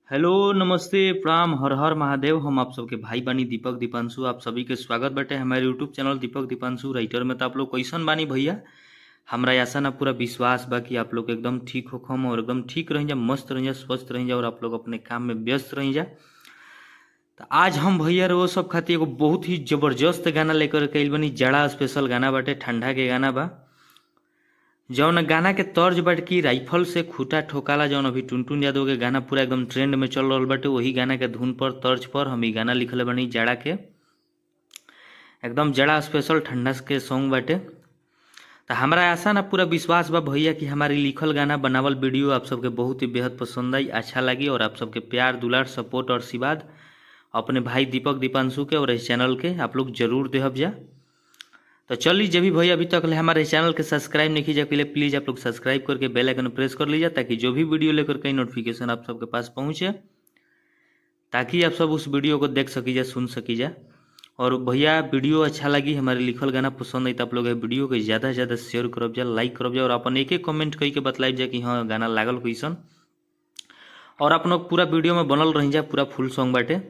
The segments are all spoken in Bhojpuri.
हेलो नमस्ते प्रणाम हर हर महादेव। हम आप सबके भाई बानी दीपक दीपांशु, आप सभी के स्वागत बाटे हमारे YouTube channel Deepak Deepanshu writer में। तो आप लोग कैसन बानी भैया? हमरा आशा ना पूरा विश्वास बा कि आप लोग एकदम ठीक होखम और एकदम ठीक रही जा, मस्त रही जा, स्वस्थ रही जा और आप लोग अपने काम में व्यस्त रही जा। तो आज हम भैया वो सब खातिर एगो बहुत ही जबरदस्त गाना लेकर के आइल बानी। जाड़ा स्पेशल गाना बाटे, ठंडा के गाना बा। जौन गाना के तर्ज बाटे कि राइफल से खूटा ठोकाला, जौन अभी टुनटुन यादव के गाना पूरा एकदम ट्रेंड में चल रहल बाटे, वही गाना के धुन पर तर्ज पर हम ई गाना लिखले बानी। जाड़ा के एकदम जाड़ा स्पेशल ठंडा के सॉन्ग बाटे। तो हमरा आशा ना पूरा विश्वास बा भैया कि हमारी लिखल गाना बनावल वीडियो आप सबके बहुत ही बेहद पसंद आई, अच्छा लगी और आप सबके प्यार दुलार सपोर्ट और आशीर्वाद अपने भाई दीपक दीपांशु के और इस चैनल के आप लोग जरूर देहब जा। तो चलिए, जब भी भैया अभी तक ले हमारे चैनल के सब्सक्राइब नहीं कीजिए के लिए प्लीज़ आप लोग सब्सक्राइब करके बेल आइकन प्रेस कर लीजिए, ताकि जो भी वीडियो लेकर कहीं नोटिफिकेशन आप सबके पास पहुँचे, ताकि आप सब उस वीडियो को देख सकीजा, सुन सकीजा। और भैया वीडियो अच्छा लगी, हमारे लिखल गाना पसंद आई तो आप लोग वीडियो के ज़्यादा से ज़्यादा शेयर करब जा, लाइक करब जा और अपन एक एक कमेंट कही के बतलाइब जा कि हाँ गाना लागल कैसन। और आप लोग पूरा वीडियो में बनल रही जा, पूरा फुल सॉन्ग बाटे।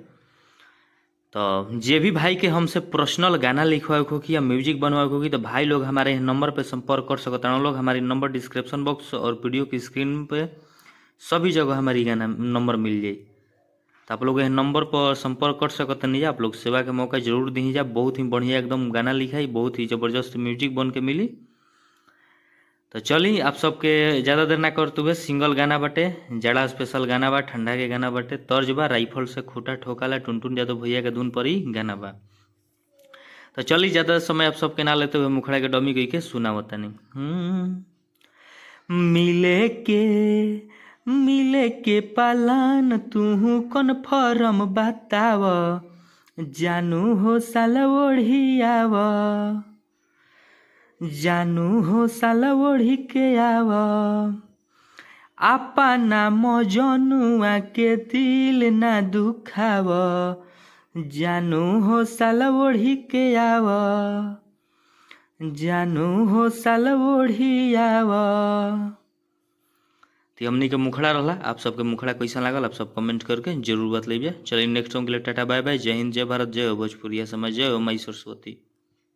तो जे भी भाई के हमसे पर्सनल गाना लिखवाए होखी या म्यूजिक बनवाए होखी तो भाई लोग हमारे नंबर पे संपर्क कर सकते हैं। लोग हमारे नंबर डिस्क्रिप्शन बॉक्स और वीडियो की स्क्रीन पे सभी जगह हमारी गाना नंबर मिल जाई। तो आप लोग यह नंबर पर संपर्क कर सकते नहीं जा। आप लोग सेवा के मौका जरूर दी जा। बहुत ही बढ़िया एकदम गाना लिखाई, बहुत ही ज़बरदस्त म्यूजिक बन के मिली। तो चली आप सबके ज़्यादा देर ना करते हुए सिंगल गाना बाटे, जाड़ा स्पेशल गाना बा, ठंडा के गाना बाटे, तर्ज बा राइफल से खूटा ठोकाला टुनटुन यादव भैया के धुन पर ही गाना बा। तो चली ज़्यादा समय आप सबके ना लेते हुए मुखड़ा के डमी कही के सुनावता नहीं। मिले के पालन तू कन्फर्म बताव, जानू हो साला ओढ़ियाव, जानू हो साला ओढ़ी के आव, अपना मजनुआ के दिल ना दुखाव, जानू हो साला ओढ़ी के आव, जानू हो साला ओढ़ी आव। तो हमनी के मुखड़ा रहा। आप सबके मुखड़ा कैसा लागल आप सब कमेंट करके जरूर बतलाइए। चलिए नेक्स्ट सॉन्ग के लिए टाटा बाय बाय। जय हिंद, जय भारत, जय हो भोजपुरिया समाज, जय हो माई सरस्वती।